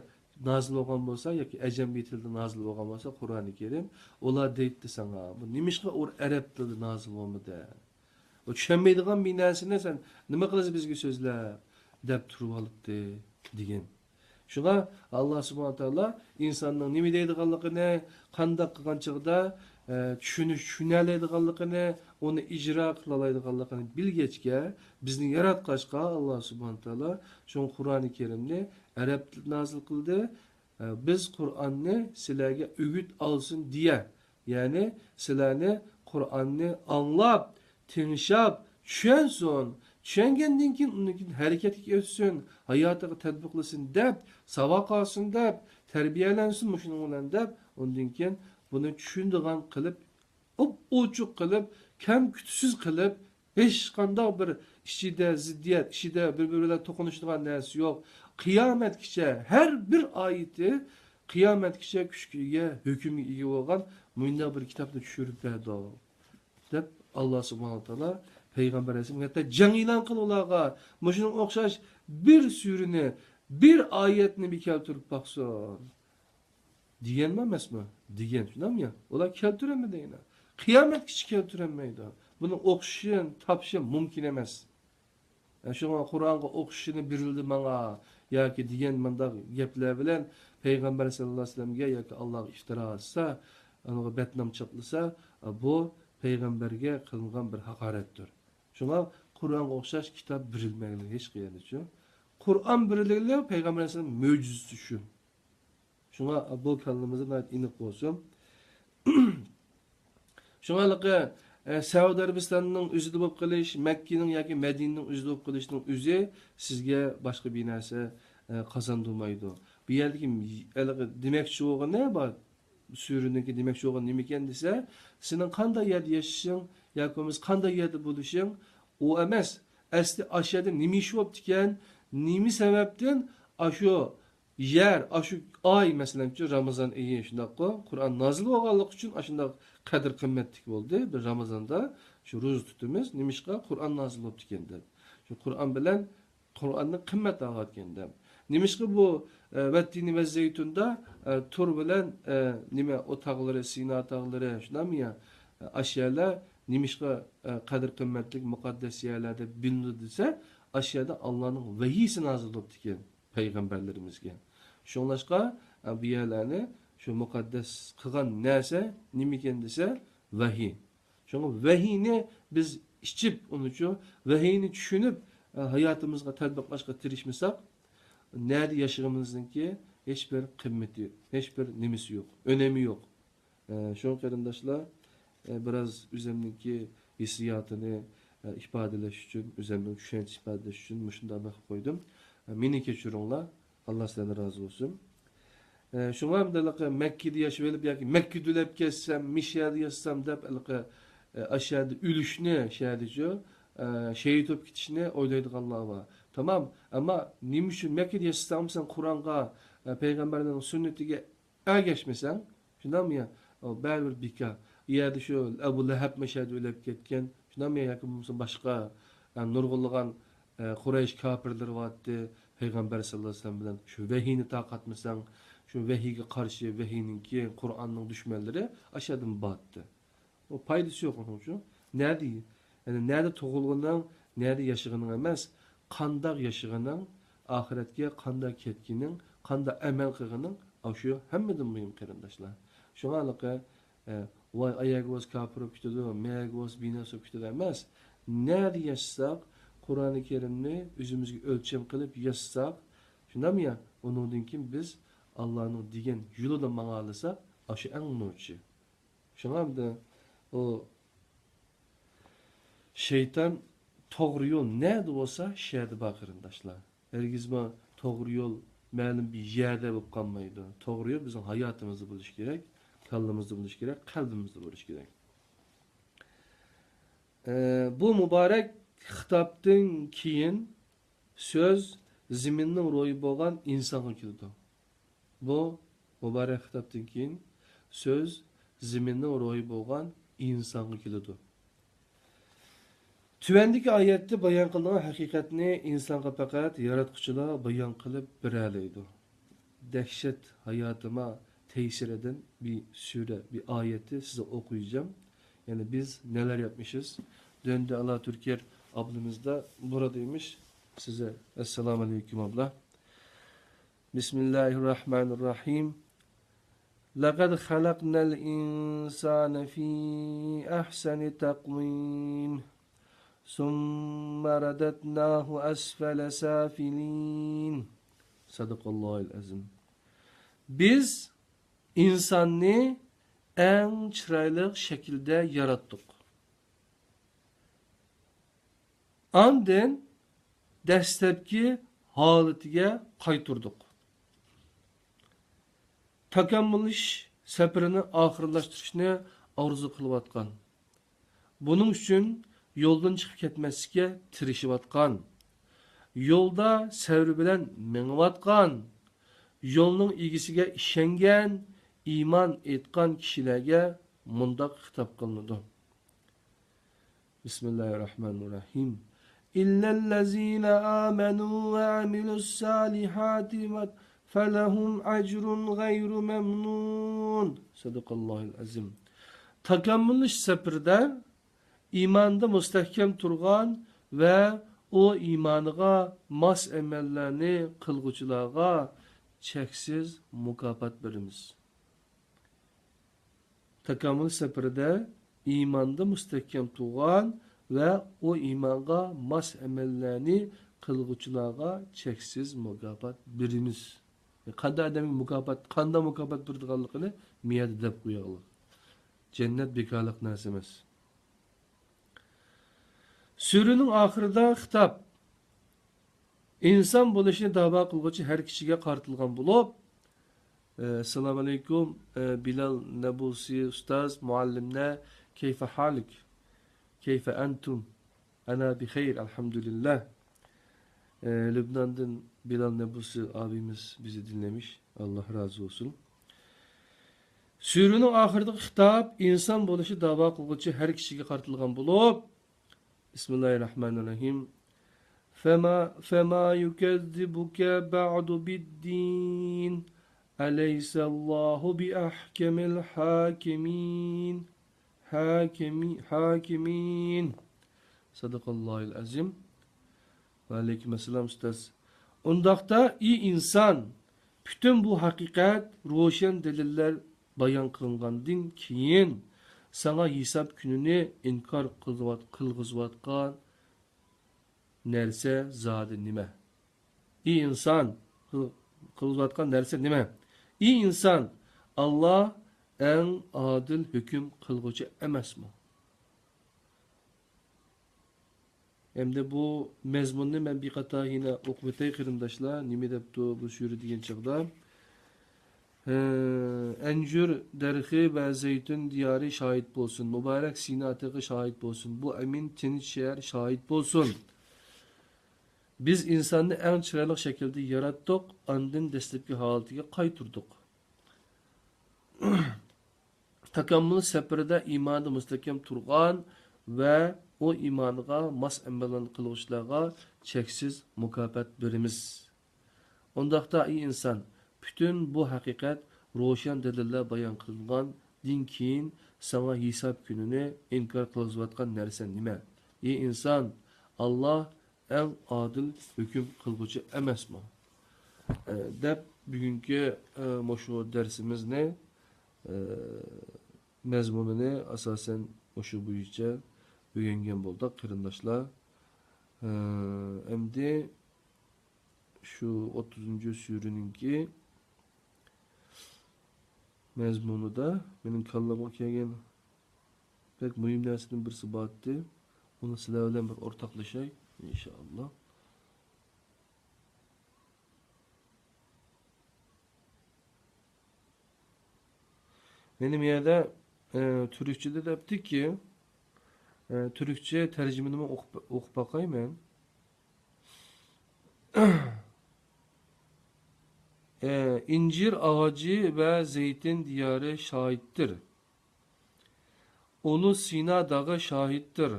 نازىل بولغان بولسا ياكى ئەجەمبىي تىلدا نازىل بولغان بولسا قۇرئانى كەرىم، ئۇلار دەيتتى ساڭا، بۇ نېمىشقا ئۇ ئەرەب تىلىدا نازىل بولمىدى؟ ئۇ چۈشەنمەيدىغان بىر نەرسىنى سەن نېمە قىلىسەن بىزگە سۆزلەپ؟ دەپ تۇرۇۋالاتتى دېگەن. شۇڭا ئاللا سۇبھانە تائالا ئىنساننىڭ نېمە دەيدىغانلىقىنى، قانداق قىلغان چېغىدا، ئە، چۈشىنىش، چۈشىنەلەيدىغانلىقىنى، ئۇنى ئىجرا قىلالايدىغانلىقىنى بىلگەچكە، بىزنى ياراتقاچقا ئاللا سۇبھانە تائالا شۇڭا قۇرئانى كەرىمنى ئەرەب تىلىدا نازىل قىلدى. بىز قۇرئاننى سىلەرگە ئۆگۈت ئالسۇن دېيە، يەنى سىلەرنى قۇرئاننى ئاڭلاپ، تىڭشاپ، چۈشەنسۇن، چۈشەنگەندىن كېيىن، ئۇندىن كېيىن ھەرىكەتكە ئۆتسۇن، ھاياتىغا تەتبىقلىسۇن دەپ، ساۋاق ئالسۇن دەپ، تەربىيەلەنسۇن مۇشۇنىڭ بىلەن دەپ، ئۇندىن كېيىن بۇنى چۈشىنىدىغان قىلىپ، ئوپئوچۇق قىلىپ، كەم-كۈتىسىز قىلىپ، ھېچقانداق بىر ئىچىدە زىددىيەت، ئىچىدە بىر-بىرى بىلەن توقۇنۇشىدىغان نەرسە يوق. قىيامەتكىچە ھەر بىر ئايىتى قىيامەتكىچە كۈچكە ئىگە، ھۆكۈمگە ئىگە بولغان مۇنداق بىر كىتابنى چۈشۈرۈپ بەردۇق، دەپ ئاللا سۇبھانەھۇ ۋە تائالا پەيغەمبەر ئەلەيھىسسالامغا ھەتتا جەڭ ئېلان قىل ئۇلارغا، مۇشۇنىڭغا ئوخشاش بىر سۈرىنى، بىر ئايەتنى بىر كەلتۈرۈپ باقسۇن. دېگەنمۇ ئەمەسمۇ؟ دېگەن، شۇنداقمۇ يا؟ ئۇلار كەلتۈرەلمىدى يەنە. قىيامەتكىچە كەلتۈرەلمەيدۇ. بۇنى ئوخشىشى، تاپىشى مۇمكىن ئەمەس. شۇڭا قۇرئانغا ئوخشىشىنى بېرىلدى ماڭا ياكى دېگەن مۇنداق گەپلەر بىلەن پەيغەمبەر سەللەللاھۇ ئەلەيھى ۋەسەللەمگە ياكى ئاللاغا ئىفتىرا ئاتسا، ئۇنىڭغا بەتنام چاپلىسا، بۇ پەيغەمبەرگە قىلىنغان بىر ھاقارەتتۇر. شۇڭا قۇرئانغا ئوخشاش كىتاب بېرىلمەيدۇ ھېچ قەيەردىچۇ. قۇرئان بېرىلگىنى پەيغەمبەر ئەلەيھىسسالام مۆجىزىسى شۇ. شۇڭا بۇ كاللىمىزدا ناھايىتى ئېنىق بولسۇن. شۇڭا ھېلىقى، ئە، سەئۇدى ئەرەبىستاننىڭ ئۆزىدە بولۇپ قېلىش، مەككىنىڭ ياكى مەدىنىنىڭ ئۆزىدە بولۇپ قېلىشنىڭ ئۆزى سىزگە باشقا بىر نەرسە، ئە، قازاندۇرمايدۇ. بۇ يەردىكى ھېلىقى دېمەكچى بولغىنى بار، سۈرىنىڭكى دېمەكچى بولغىنى نېمىكەن دېسە، سېنىڭ قانداق يەردە ياشىشىڭ ياكى بولمىسا قانداق يەردە بولۇشۇڭ، ئۇ ئەمەس. ئەسلى ئاشۇ يەردە نېمە ئىش بوپتىكەن، نېمە سەۋەبتىن ئاشۇ يەر، ئاشۇ ئاي، مەسىلەنچۇ، رامىزان ئېيى، شۇنداققۇ؟ قۇرئان نازىل بولغانلىقى ئۈچۈن ئاشۇنداق قەدىر-قىممەتلىك بولدى. بىز رامىزاندا شۇ روزا تۇتىمىز. نېمىشقا؟ قۇرئان نازىل بوپتىكەن دەپ. شۇ قۇرئان بىلەن قۇرئاننى قىممەت ئالغانىكەن دەپ. نېمىشقا بۇ، ئە، ۋەتتىنى ۋە زەيتۇندا، ئە، تۇر بىلەن، ئە، نېمە، ئۇ تاغلىرى، سىنا تاغلىرى، شۇنداقمۇ يا؟ ئە، ئاشۇ يەرلەر نېمىشقا، ئە، قەدىر-قىممەتلىك مۇقەددەس يەرلەر دەپ بىلىنىدۇ دېسە، ئاشۇ يەردە ئاللانىڭ ۋەھىيسى نازىل بوپتىكەن پەيغەمبەرلىرىمىزگە. شۇڭلاشقا، ئە، بۇ يەرلەرنى شۇ مۇقەددەس قىلغان نەرسە نېمىكەن دېسە، ۋەھىي. شۇڭا ۋەھىينى بىز ئىچىپ، ئۇنىچۇ، ۋەھىينى چۈشىنىپ، ئە، ھاياتىمىزغا تەتبىقلاشقا تىرىشمىساق، نەدە ياشىغىنىمىزنىڭكى ھېچ بىر قىممىتى، ھېچ بىر نېمىسى يوق، ئۈنۈمى يوق. ئە، شۇڭا قېرىنداشلار، ئە، بىراز ئۆزۈمنىڭكى ھېسسىياتىنى، ئە، ئىپادىلەش ئۈچۈن، ئۆزۈمنىڭ چۈشەنچە ئىپادىلەش ئۈچۈن مۇشۇنداق قىلىپ قويدۇم. ئە، مېنى كەچۈرۈڭلار. ئاللا سىلەرنى رازى بولسۇن. ئە، شۇڭا ھەمدە مەككىدە ياشىۋېلىپ ياكى مەككىدە ئۆلۈپ كەتسەم، مىشەدە ياشىسام دەپ، ھېلىقى، ئە، ئاشۇ يەردە ئۆلۈشنى، شەدىچۇ، ئە، شېھىت بولۇپ كېتىشنى ئويلايدىغانلار بار. تامام. ئەمما نېمە ئۈچۈن مەككىدە ياشىساڭمۇ سەن قۇرئانغا، ئە، پەيغەمبەرنىڭ سۈننىتىگە ئەگەشمىسەڭ، شۇنداقمۇ يا؟ ئۇ بەرىبىر بىكار. ئۇ يەردە شۇ ئەبۇ لەھەب مەشەدە ئۆلۈپ كەتكەن، شۇنداقمۇ يا؟ ياكى بولمىسا باشقا، ئە، نۇرغۇنلىغان، ئە، قۇرەيش كاپىرلىرى بارتتى، پەيغەمبەر سەللەللاھۇ ئەلەيھى ۋەسەللەم بىلەن شۇ ۋەھىينى تارقاتمىساڭ، شۇ ۋەھىيگە قارشى، ۋەھىينىڭكى، قۇرئاننىڭ دۈشمەنلىرى ئاشۇ يەردىن بارتتى. ئۇ پايدىسى يوق ئۇنىڭ ئۈچۈن. نەدە، يەنى نەدە تۇغۇلغىنىڭ، نەدە ياشىغىنىڭ ئەمەس، قانداق ياشىغىنىڭ، ئاخىرەتكە قانداق كەتكىنىڭ، قانداق ئەمەل قىلغىنىڭ، ئاشۇ ھەممىدىن مۇھىم، قېرىنداشلار. شۇڭا ھېلىقى، ئە، ۋاي، ئايەرگە بولسا كاپىر بولۇپ كېتىدۇ، مەيەرگە بولسا بىنەس بولۇپ كېتىدۇ ئەمەس. نەدە ياشىساق، قۇرئانى كەرىمنى ئۆزىمىزگە ئۆلچەم قىلىپ ياشىساق، شۇنداقمۇ يا؟ ئۇنىڭدىن كېيىن بىز ئاللانىڭ دېگەن يولىدا ماڭالىساق، ئاشۇ ئەڭ نوچى. شۇڭا ئەمدى ئۇ شەيتان توغرا يول نەدە بولسا، شۇ يەردە بار، قېرىنداشلار. ھەرگىزمۇ توغرا يول مەلۇم بىر يەردە بولۇپ قالمايدۇ. توغرا يول بىزنىڭ ھاياتىمىزدا بولۇشى كېرەك، كاللىمىزدا بولۇشى كېرەك، قەلبىمىزدە بولۇشى كېرەك. ئە، بۇ مۇبارەك خىتابتىن كېيىن سۆز زېمىننىڭ روھى بولغان ئىنسانغا كېلىدۇ. بۇ مۇبارەك خىتابتىن كېيىن سۆز زېمىننىڭ روھى بولغان ئىنسانغا كېلىدۇ. تۆۋەندىكى ئايەتتە بايان قىلىنغان ھەقىقەتنى ئىنسانغا پەقەت ياراتقۇچىلا بايان قىلىپ بېرەلەيدۇ. دەھشەت ھاياتىما تەيسىرىدىن بىر سۈرە، بىر ئايەتنى سىزگە ئوقۇيجام. يەنى بىز نەلەر ياپمىشىز؟ دۆندە ئالا تۈركىيە ئابلىمىزدا بۇرا دېمىش سىزگە. ئەسسالامۇ ئەلەيكۇم ئابلا. بسم الله الرحمن الرحيم. لقد خلقنا الإنسان في أحسن تقويم. ثم رددناه أسفل سافلين. صدق الله العظيم. بىز ئىنساننى ئەڭ چىرايلىق شەكىلدە ياراتتۇق. ئاندىن دەسلەپكى ھالىتىگە قايتۇردۇق. تاكامۇللىشىش سەپىرىنى ئاخىرلاشتۇرۇشنى ئارزۇ قىلىۋاتقان، بۇنىڭ ئۈچۈن يولدىن چىقىپ كەتمەسلىككە تىرىشىۋاتقان، يولدا سەۋر بىلەن مېڭىۋاتقان، يولنىڭ ئىگىسىگە ئىشەنگەن، ئىمان ئېيتقان كىشىلەرگە مۇنداق خىتاب قىلىنىدۇ. بسم الله الرحمن الرحيم. إلا الذين آمنوا وعملوا الصالحات فلهم أجر غير ممنون. صدق الله العظيم. تاكامۇللىشىش سەپىرىدە ئىماندا مۇستەھكەم تۇرغان ۋە ئۇ ئىمانىغا ماس ئەمەللەرنى قىلغۇچىلارغا چەكسىز مۇكاپات بېرىمىز. تاكامۇل سەپىرىدە ئىماندا مۇستەھكەم تۇرغان ۋە ئۇ ئىمانغا ماس ئەمەللەرنى قىلغۇچىلارغا چەكسىز مۇكاپات بېرىمىز. قانداق ئادەمگە مۇكاپات، قانداق مۇكاپات بېرىدىغانلىقىنى مىيەدە دەپ قويايلى. جەننەت بىكارلىق نەرسە ئەمەس. سۈرىنىڭ ئاخىرىدا خىتاب ئىنسان بولۇشنى داۋا قىلغۇچى ھەر كىشىگە قارىتىلغان بولۇپ، ئەسسالامۇئەلەيكۇم، بىلال نەبۇسى ئۇستاز، مۇئەللىملەر، كەيفە ھالۇك؟ كەيفە ئەنتۇم؟ ئەنا بىخەير، ئەلھەمدۇلىللا. لۈبناندىن بىلال نەبۇسى ئابىمىز بىزنى دىڭلەمىش. ئاللا رازى بولسۇن. سۈرىنىڭ ئاخىرىدىكى خىتاب ئىنسان بولۇشنى داۋا قىلغۇچى ھەر كىشىگە قارىتىلغان بولۇپ، بسم الله الرحمن الرحيم. فما، فما يكذبك بعد بالدين. أليس الله بأحكم الحاكمين. حاكمي-، حاكمين. صدق الله العظيم. ۋەئەلەيكۇم ئەسسالام، ئۇستاز. ئۇنداقتا، ئى ئىنسان، پۈتۈن بۇ ھەقىقەت، روشەن دەلىللەر بايان قىلىنغاندىن كېيىن، ساڭا ھېساب كۈنىنى ئىنكار قىلىۋات-، قىلغۇزۇۋاتقان نەرسە زادى نېمە؟ ئى ئىنسان، قىل-، قىلغۇزۇۋاتقان نەرسە نېمە؟ ئى ئىنسان، ئاللا ئەڭ ئادىل ھۆكۈم قىلغۇچى ئەمەسمۇ؟ ئەمدى بۇ مەزمۇننى مەن بىر قاتار يەنە ئوقۇپ ئۆتەي، قېرىنداشلار. نېمە دەپتۇ بۇ سۈرە دېگەن چاغدا؟ ھە، ئەنجۈر دەرىخى ۋە زەيتۇن دىيارى شاھىت بولسۇن. مۇبارەك سىنا تېغى شاھىت بولسۇن. بۇ ئەمىن، تىنچ شەھەر شاھىت بولسۇن. بىز ئىنساننى ئەڭ چىرايلىق شەكىلدە ياراتتۇق، ئاندىن دەسلەپكى ھالىتىگە قايتۇردۇق. تاكامۇل سەپىرىدە ئىمانىدا مۇستەھكەم تۇرغان ۋە ئۇ ئىمانىغا ماس ئەمەللەرنى قىلغۇچىلارغا چەكسىز مۇكاپات بېرىمىز. ئۇنداقتا، ئى ئىنسان، پۈتۈن بۇ ھەقىقەت روشەن دەلىللەر بايان قىلىنغاندىن كېيىن ساڭا ھېساب كۈنىنى ئىنكار قىلغۇزۇۋاتقان نەرسە نېمە؟ ئى ئىنسان، ئاللا ئەڭ ئادىل ھۆكۈم قىلغۇچى ئەمەسمۇ؟ ئە، دەپ بۈگۈنكى، ئە، مۇشۇ دەرسىمىزنى، ئە، مەزمۇنىنى ئاساسەن مۇشۇ بويىچە ئۆگەنگەن بولدۇق، قېرىنداشلار. ئە، ئەمدى شۇ ئوتتۇزىنچى سۈرىنىڭكى مەزمۇنىدا مېنىڭ كاللامغا كەلگەن بەك مۇھىم نەرسىدىن بىرسى بارتتى. ئۇنى سىلەر بىلەن بىر ئورتاقلىشاي، ئىنشائاللا. مېنىڭ يەردە، ئە، تۈركچىدە دەپتىكى، ئە، تۈركچە تەرجىمىنىمۇ ئوقۇپ، ئوقۇپ باقاي مەن. ئە، ئىنجىر ئاغىچى ۋە زەيتۇن دىيارى شاھىتتىر. ئۇلۇ سىنا داغى شاھىتتىر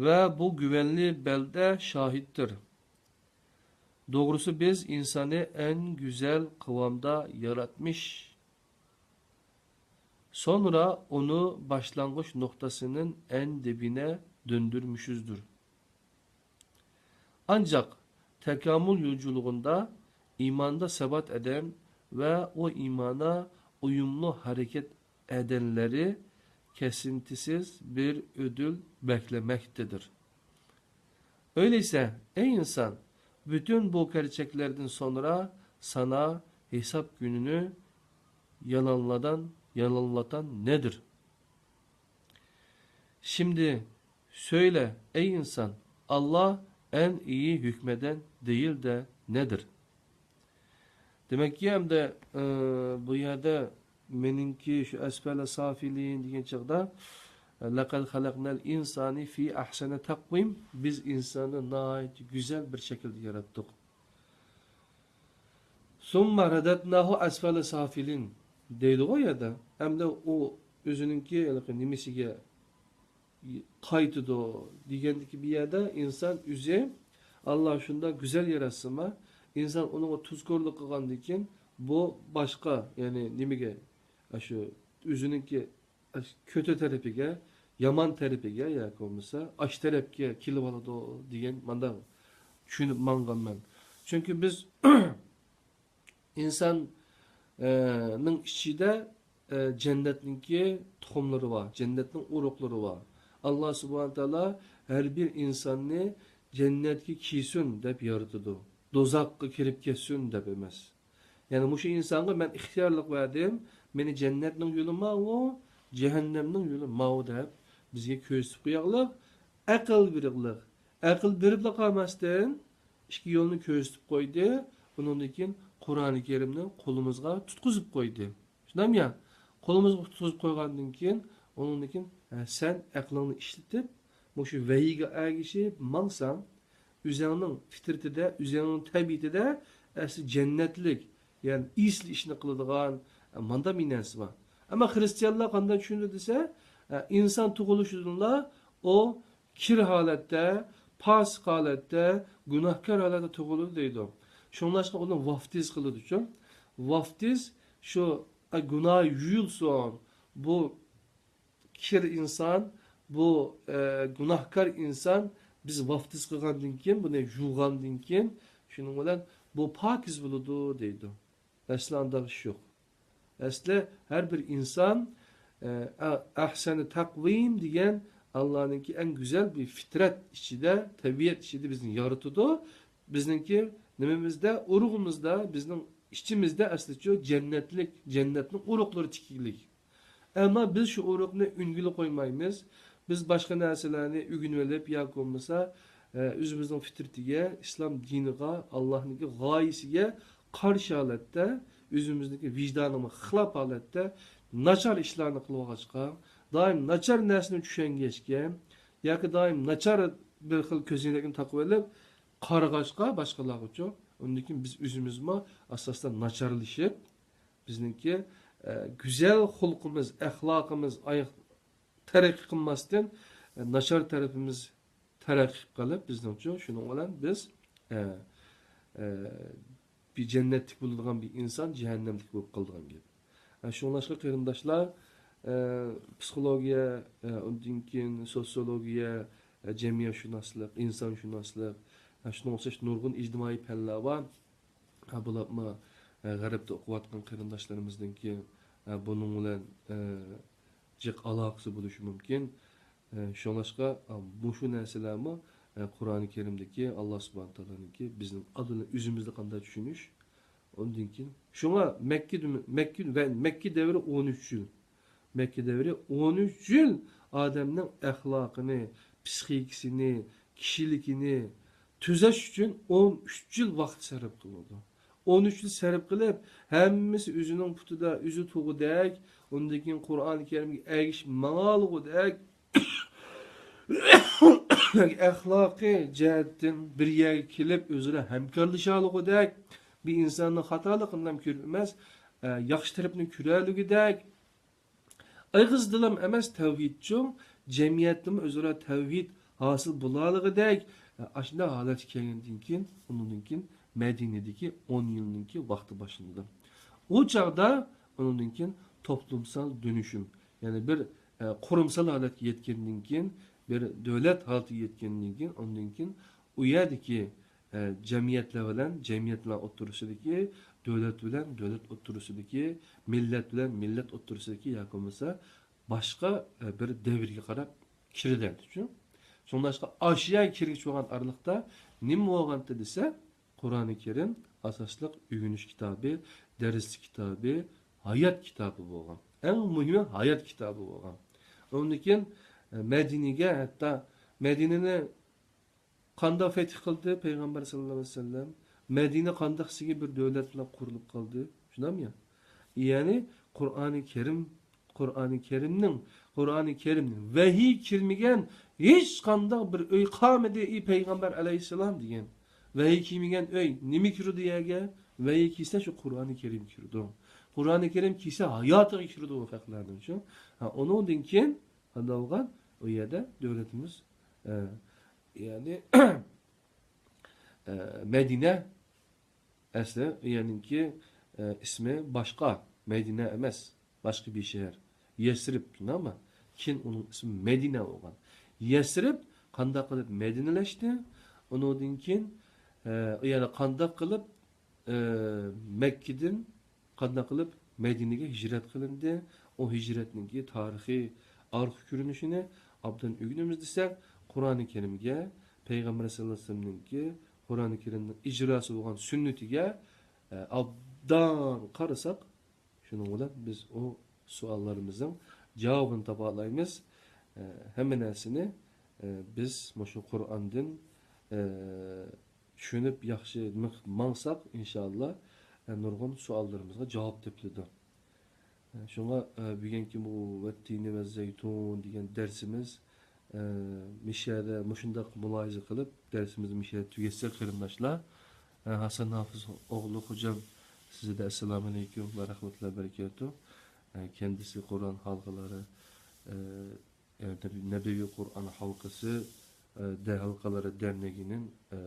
ۋە بۇ گۈۋەنلى بەلدە شاھىتتىر. دوغرۇسى بىز ئىنساننى ئەڭ گۈزەل قىۋامدا ياراتمىش، سونرا ئۇنى باشلانغۇچ نۇقتىسىنىڭ ئەن دېبىنە دۆندۈرمۈشىزدۇر. ئانجاق تاكامۇل يولجۇلۇقىندا ئىماندا سابات ئادەم ۋە ئۇ ئىمانغا ئۇيۇملۇق ھەرىكەت ئەدەنلىرى كېسىنتىسىز بىر ئۆدۈل بەكلىمەكتىدۇر. ئۆيلىسە، ئەي ئىنسان، بۈتۈن بۇ گەرچەكلەردىن سونرا سانا ھېساب كۈنىنى يالانلادان، يالانلاتان نېدىر؟ شىمدى سۆيلە، ئەي ئىنسان، Allah en iyi hükmeden değil de nedir? دېمەككى، ئەمدى، ئى، بۇ يەردە مېنىڭكى شۇ ئەسفەلە سافىلىن دېگەن چاغدا، لەقەد خەلەقنەل ئىنسانى فى ئەھسەنى تەقۋىم، بىز ئىنساننى ناھايىتى گۈزەل بىر شەكىلدە ياراتتۇق. ثم رددناه أسفل سافلين دەيدىغۇ يەردە. ئەمدى ئۇ ئۆزىنىڭكى ھېلىقى نېمىسىگە قايتىدۇ دېگەندىكى بۇ يەردە ئىنسان ئۆزى، ئاللا شۇنداق گۈزەل ياراتسىما، ئىنسان ئۇنىڭغا تۇزكورلۇق قىلغاندىن كېيىن، بۇ باشقا، يەنى نېمىگە، ئاشۇ ئۆزىنىڭكى كۆتە تەرىپىگە، يامان تەرىپىگە ياكى بولمىسا ئاش تەرەپكە كېلىۋالىدۇ دېگەن مانداق چۈشىنىپ ماڭغانمەن. چۈنكى بىز ئىنسان، ئە، نىڭ ئىچىدە، ئە، جەننەتنىڭكى تۇخۇملىرى بار، جەننەتنىڭ ئۇرۇقلىرى بار. ئاللا سۇبھانە تائالا ھەر بىر ئىنساننى جەننەتكە كىرسۇن دەپ يارىتىدۇ. دوزاخقا كىرىپ كەتسۇن دەپ ئەمەس. يەنى مۇشۇ ئىنسانغا مەن ئىختىيارلىق بەردىم، مېنى جەننەتنىڭ يولى ماۋۇ، جەھەننەمنىڭ يولى ماۋۇ دەپ بىزگە كۆرسىتىپ قوياقلىق، ئەقىل بېرىقلىق. ئەقىل بېرىپلا قالماستىن، ئىككى يولنى كۆرسىتىپ قويدى. ئۇنىڭدىن كېيىن قۇرئانى كەرىمنى قولىمىزغا تۇتقۇزۇپ قويدى. شۇنداقمۇ يا؟ قولىمىزغا تۇتقۇزۇپ قويغاندىن كېيىن، ئۇنىڭدىن كېيىن، ھە، سەن ئەقلىڭنى ئىشلىتىپ، مۇشۇ ۋەھىيگە ئەگىشىپ ماڭساڭ، ئۆزۈڭنىڭ فىترىتىدە، ئۆزۈڭنىڭ تەبىئىتىدە ئەسلى جەننەتلىك، يەنى ئىسلى ئىشنى قىلىدىغان، ئە، ماندا بىر نەرسە بار. ئەمما خرىستىيانلار قانداق چۈشىنىدۇ دېسە، ئە، ئىنسان تۇغۇلۇشىدىنلا ئۇ كىر ھالەتتە، پاسىق ھالەتتە، گۇناھكار ھالەتتە تۇغۇلىدۇ دەيدۇ. شۇڭلاشقا ئۇنى ۋافتىز قىلىدۇچۇ. ۋافتىز شۇ، ئە، گۇناھ يۇيۇلسۇن، بۇ كىر ئىنسان، بۇ، ئە، گۇناھكار ئىنسان، بىز ۋافتىز قىلغاندىن كېيىن، بۇنى يۇغاندىن كېيىن، شۇنىڭ بىلەن بۇ پاكىز بولىدۇ دەيدۇ. ئەسلى ئانداق ئىش يوق. ئەسلى ھەر بىر ئىنسان، ئە، ئە-، ئەھسەنى تەقۋىم دېگەن ئاللانىڭكى ئەڭ گۈزەل بىر فىترەت ئىچىدە، تەبىئەت ئىچىدە بىزنى يارىتىدۇ. بىزنىڭكى نېمىمىزدە، ئۇرۇقىمىزدا، بىزنىڭ ئىچىمىزدە ئەسلىچۇ جەننەتلىك، جەننەتنىڭ ئۇرۇقلىرى تىكىلىك. ئەمما بىز شۇ ئۇرۇقنى ئۈنگىلى قويمايمىز. بىز باشقا نەرسىلەرنى ئۆگىنىۋېلىپ ياكى بولمىسا، ئە، ئۆزىمىزنىڭ فىترىتىگە، ئىسلام دىنىغا، ئاللاھنىڭكى غايىسىگە قارشى ھالەتتە، ئۆزىمىزنىڭكى ۋىجدانىغا خىلاپ ھالەتتە ناچار ئىشلارنى قىلىۋالغاچقا، دائىم ناچار نەرسىنى چۈشەنگەچكە، ياكى دائىم ناچار بىر خىل كۆزنەكنى تاقىۋېلىپ قارىغاچقا باشقىلارغىچۇ، ئۇندىن كېيىن بىز ئۆزىمىزمۇ ئاستا-ئاستا ناچارلىشىپ، بىزنىڭكى، ئە، گۈزەل خۇلقىمىز، ئەخلاقىمىز ئاياق تەرەققىي قىلماستىن، ئە، ناچار تەرىپىمىز تەرەققىي قىلىپ قېلىپ، بىزنىڭچۇ، شۇنىڭ بىلەن بىز، ئە، ئە، بىر جەننەتلىك بولىدىغان بىر ئىنسان جەھەننەملىك بولۇپ قالىدىغان گەپ. ئە، شۇڭلاشقا قېرىنداشلار، ئە، پسىخولوگىيە، ئە، ئۇندىن كېيىن سوتسىيولوگىيە، ئە، جەمئىيەتشۇناسلىق، ئىنسانشۇناسلىق، ئە، شۇنىڭغا ئوخشاش نۇرغۇن ئىجتىمائىي پەنلەر بار. ھە، بولۇپمۇ، ھە، غەربتە ئوقۇۋاتقان قېرىنداشلىرىمىزنىڭكى، ھە، بۇنىڭ بىلەن، ھە، جىق ئالاقىسى بولۇشى مۇمكىن. ھە، شۇڭلاشقا، ھە، مۇشۇ نەرسىلەرمۇ، ھە، قۇرئانى كەرىمدىكى، ئاللا سۇبھانە تائالانىڭكى بىزنىڭ ئالدىن ئۆزىمىزنى قانداق چۈشىنىش، ئۇندىن كېيىن، شۇڭا مەككە، مەككە ۋە مەككە دەۋرى ئون ئۈچ يىل. مەككە دەۋرى ئون ئۈچ يىل ئادەمنىڭ ئەخلاقىنى، پسىخىكىسىنى، كىشىلىكىنى تۈزەش ئۈچۈن ئون ئۈچ يىل ۋاقىت سەرپ قىلىنىدۇ. ئون ئۈچ يىل سەرپ قىلىپ، ھەممىسى ئۆزىنىڭ پۇتىدا ئۆزى تۇرغۇدەك، ئۇندىن كېيىن قۇرئان كەرىمگە ئەگىشىپ ماڭالىغۇدەك، ئەخلاقىي جەھەتتىن بىر يەرگە كېلىپ ئۆزئارا ھەمكارلىشالىغۇدەك، بىر ئىنساننىڭ خاتالىقىنى كۆرۈپ ئەمەس، ئە، ياخشى تەرىپىنى كۆرەلىگۈدەك، ئېغىزدىلام ئەمەس تەۋھىدچۇ، جەمئىيەتتىمۇ ئۆزئارا تەۋھىد ھاسىل بولالىغۇدەك، ئاشۇنداق ھالەتكە كەلگەندىن كېيىن، ئۇنىڭدىن كېيىن مەدىنىدىكى ئون يىلنىڭكى ۋاقتى باشلىنىدۇ. ئۇ چاغدا ئۇنىڭدىن كېيىن توپلۇمسال دۆنۈشۈم، يەنى بىر، ئە، قۇرۇمسال ھالەتكە يەتكەندىن كېيىن، بىر دۆلەت ھالىتىگە يەتكەندىن كېيىن، ئاندىن كېيىن ئۇ يەردىكى، ئە، جەمئىيەتلەر بىلەن جەمئىيەتلەر ئوتتۇرىسىدىكى، دۆلەت بىلەن دۆلەت ئوتتۇرىسىدىكى، مىللەت بىلەن مىللەت ئوتتۇرىسىدىكى ياكى بولمىسا باشقا، ئە، بىر دەۋرگە قاراپ كىرىدۇ. شۇڭلاشقا ئاشۇ يەرگە كىرگۈچ بولغان ئارىلىقتا نېمە بولغانتى دېسە، قۇرئانى كەرىم ئاساسلىق ئۆگىنىش كىتابى، دەرسلىك كىتابى، ھايات كىتابى بولغان. ئەڭ مۇھىمى ھايات كىتابى بولغان. ئۇندىن كېيىن، ئە، مەدىنىگە، ھەتتا مەدىنىنى قانداق فەتھ قىلدى پەيغەمبەر ساللاللاھۇ ئەلەيھى ۋەسەللەم؟ مەدىنە قانداق سىزگە بىر دۆلەت بىلەن قۇرۇلۇپ قالدى؟ شۇنداقمۇ يا؟ يەنى قۇرئانى كەرىم، قۇرئانى كەرىمنىڭ، قۇرئانى كەرىمنىڭ ۋەھىي كىرمىگەن ھېچقانداق بىر ئۆي قالمىدى، ئى پەيغەمبەر ئەلەيھىسسالام، دېگەن. ۋەھىي كىرمىگەن ئۆي نېمە كىرىدۇ يەرگە؟ ۋەھىي كىرسە شۇ قۇرئانى كەرىم كىرىدۇ. قۇرئانى كەرىم كىرسە ھاياتىغا كىرىدۇ ئۇ خەقلەرنىڭ شۇ. ھە، ئۇنىڭدىن كېيىن قانداق بولغان؟ ئۇ يەردە دۆلىتىمىز، ئە، يەنى، ئە، مەدىنە ئەسلى، يەنىكى، ئە، ئىسمى باشقا، مەدىنە ئەمەس، باشقا بىر شەھەر. يەسرىب، شۇنداقمۇ؟ كېيىن ئۇنىڭ ئىسمى مەدىنە بولغان. يەسرىب قانداق قىلىپ مەدىنىلەشتى؟ ئۇنىڭدىن كېيىن، ئە، يەنى قانداق قىلىپ، ئە، مەككىدىن قانداق قىلىپ مەدىنىگە ھىجرەت قىلىندى؟ ئۇ ھىجرەتنىڭكى تارىخىي ئارقا كۆرۈنۈشىنى ئوبدان ئۆگىنىمىز دېسەك، قۇرئانى كەرىمگە، پەيغەمبەر سەللەللاھۇ ئەلەيھى ۋەسەللەمنىڭكى قۇرئانى كەرىمنىڭ ئىجراسى بولغان سۈننىتىگە، ئە، ئوبدان قارىساق، شۇنىڭ بىلەن بىز ئۇ سوئاللىرىمىزنىڭ جاۋابىنى تاپالايمىز. ئە، ھەممە نەرسىنى، ئە، بىز مۇشۇ قۇرئاندىن، ئە، چۈشىنىپ ياخشى مىخ-، ماڭساق، ئىنشائاللا، ئە، نۇرغۇن سوئاللىرىمىزغا جاۋاب تېپىلىدۇ. ئە، شۇڭا، ئە، بۈگۈنكى بۇ ۋەتتىنى ۋە زەيتۇن دېگەن دەرسىمىز، ئە، مىشەدە مۇشۇنداق مۇلاھىزە قىلىپ، دەرسىمىزنى مىشەدە تۈگەتسەك، قېرىنداشلار. ئە، ھەسەن ھافىز ئوغلى خوجام، سىزگە ئەسسالامۇ ئەلەيكۇم ۋە رەھمەتۇللاھى ۋە بەرىكاتۇھ. ئە، كەندىسى قۇرئان ھالقىلىرى، ئە، ئە، نەبىۋى قۇرئان ھالقىسى، ئە، دە-، ھالقىلىرى دەرنىكىنىڭ، ئە،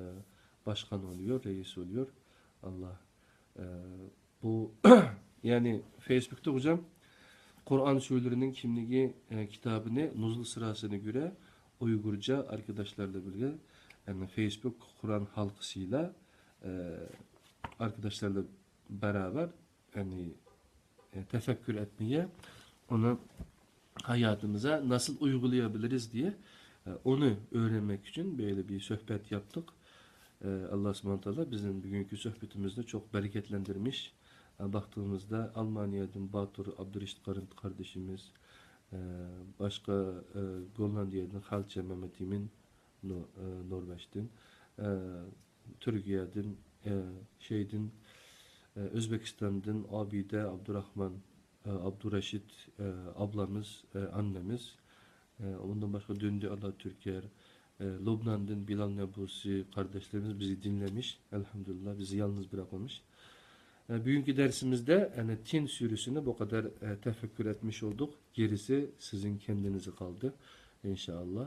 باشقان ئولىيور، رەئىس ئولىيور. ئاللا، ئە، بۇ، يەنى فېيسبۇكتا خوجام قۇرئان سۈرىلىرىنىڭ كىملىكى، ئە، كىتابىنى نۇزۇل سىراسىنى كۆرە ئۇيغۇرچە ئاركىداشلارلا بىلگە، يەنى فېيسبۇك قۇرئان ھالقىسىلا، ئە، ئاركىداشلارلا بەرابەر، يەنى، ئە، تەفەككۇر ئەتمىگە ئۇنى ھاياتىمىزغا ناسىل ئۇيغۇلىيابىلىرىز دېيە، ئە، ئۇنى ئۆگەنمەك ئۈچۈن بەيلى بىر سۆھبەت ياپتۇق. ئە، ئاللا سۇبھانە تائالا بىزنىڭ بۈگۈنكى سۆھبىتىمىزنى چوق بەرىكەتلەندۈرمىش. ئە، ۋاقتىمىزدا ئالمانىيەدىن باتۇر ئابدۇرېشىت قارىن قاردىشىمىز، ئە، باشقا، ئە، گوللاندىيەدىن خەلچە مەمەت ئىمىن، نو-، ئە، نورۋېژدىن، ئە، تۈركىيەدىن، ئە، شەيدىن، ئە، ئۆزبېكىستاندىن ئابىدە، ئابدۇراخمان، ئە، ئابدۇرېشىت، ئە، ئابلىمىز، ئە، ئاننىمىز، ئە، ئۇندىن باشقا دۈندى ئالا تۈركەر، ئە، لۇبناندىن بىلال نەبۇسى قارداشلىرىمىز بىزنى دىنلەمىش، ئەلھەمدۇلىللا، بىزنى يالنىز بىراقمىش. ئە، بۈگۈنكى دەرسىمىزدە، ئەنە، تىن سۈرىسىنى بۇ قەدەر، ئە، تەفەككۇر ئەتمىش بولدۇق. گېرىسى سىزنىڭ كەندىنىزگە قالدى، ئىنشائاللا.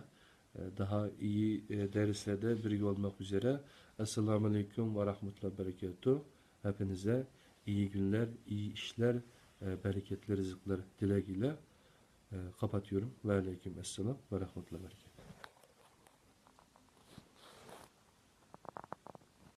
ئە، داھا ئىيى، ئە، دەرسلەردە بىرگە بولماق ئۈزرە. ئەسسالامۇ ئەلەيكۇم ۋە رەھمەتۇللاھى ۋە بەرىكاتۇھ. ھەپپىنىزگە ئىيى كۈنلەر، ئىيى ئىشلار، ئە، بەرىكەتلىك رىزىقلار تىلەگىلى. ئە، قاپاتيورۇم. ۋەئەلەيكۇم ئەسسالام ۋە رەھمەتۇللاھى ۋە بەرىكاتۇھ.